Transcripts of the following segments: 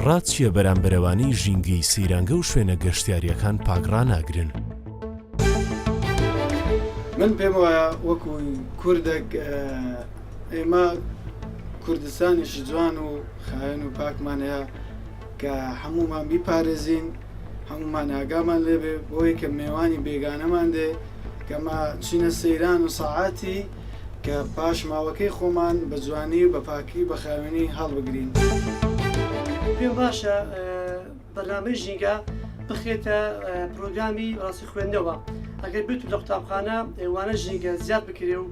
ڕات چییە بەرامبەرەوانەی ژینگەی سەیرانگە و شوێنە گەشتیارییەکان پاک ڕاناگرن؟ من پێم وایە وەکو کوردێک ئێمە کوردستانێکی جوان و خاوێن و پاکمان هەیە کە هەمومان بیپارێزین هەمومان ئاگامان لێبێ بۆی کە مێوانی بێگانەمان دێ کەمە چینە سەیران و سەعاتی کە پاشماوەکەی خۆمان بە جوانی و بە پاکی بە خاوێنی هەڵبگرین. پێم باشە بەرنامەی ژینگە بخرێتە پرۆگرامی ڕاستی خوێندنەوە ئەگەر بێت لە قوتابخانە وانە ژینگە زیاد بکرێ و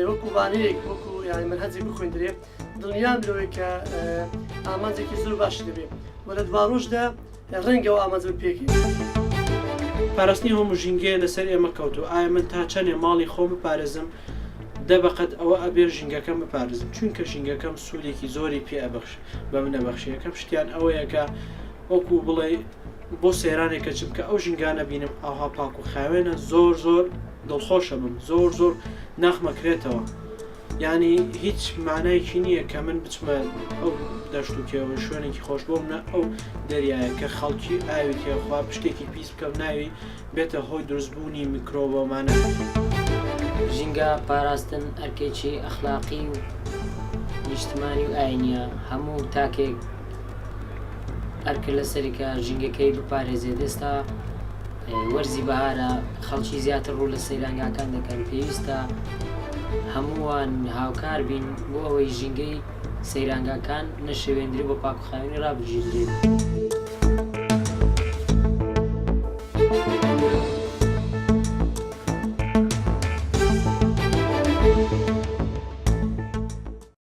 وەکو وانەیەک وەکو یانی مەنهەجێک بخوێندرێ دڵنیام لەوەی کە ئامانجێکی زۆر باش دەبێ و لە دواڕۆژدا ڕەنگە ئەو ئامانجە بپێکێت. پاراستنی هەموو ژینگەیە لەسەر ئێمە کەوتووە ئایا من تا چەنێ ماڵی خۆم بپارێزم دە بەقەد ئەوە ئەبێ ژینگەکەم بپارێزم چونکە ژینگەکەم سوودێکی زۆری پێ ئەبەخش بە من ئەبەخشێ یەکەم شتیان ئەوەیە کە وەکو بڵێ بۆ سەیرانێک کەچم کە ئەو ژینگانە بینم ئاوها پاک و خاوێنە زۆر زۆر دڵخۆشە بم زۆر زۆر ناخمەکرێتەوە یانی هیچ مانایەکی نییە کە من بچمە ئەو دەشت و کێوە شوێنێکی خۆش بۆم نە ئەو دەریایە کە خەڵکی ئاوی تێخوا شتێکی پیس بکەم ناوی بێتە هۆی دروستبوونی میکرۆبەمانە. ژینگە پاراستن ئەرکێکی ئەخلاقی و نیشتمانی و ئاینیە، هەموو تاکێک ئەرکە لەسەری کە ژینگەکەی بپارێزێت، ئێستا وەرزی بەهارە خەڵکی زیاتر ڕوو لە سەیرانگاکان دەکەن، پێویستە هەمووان هاوکار بین بۆ ئەوەی ژینگەی سەیرانگاکان نەشێوێندرێ و بە پاکوخاوێنی ڕابگیردرێت.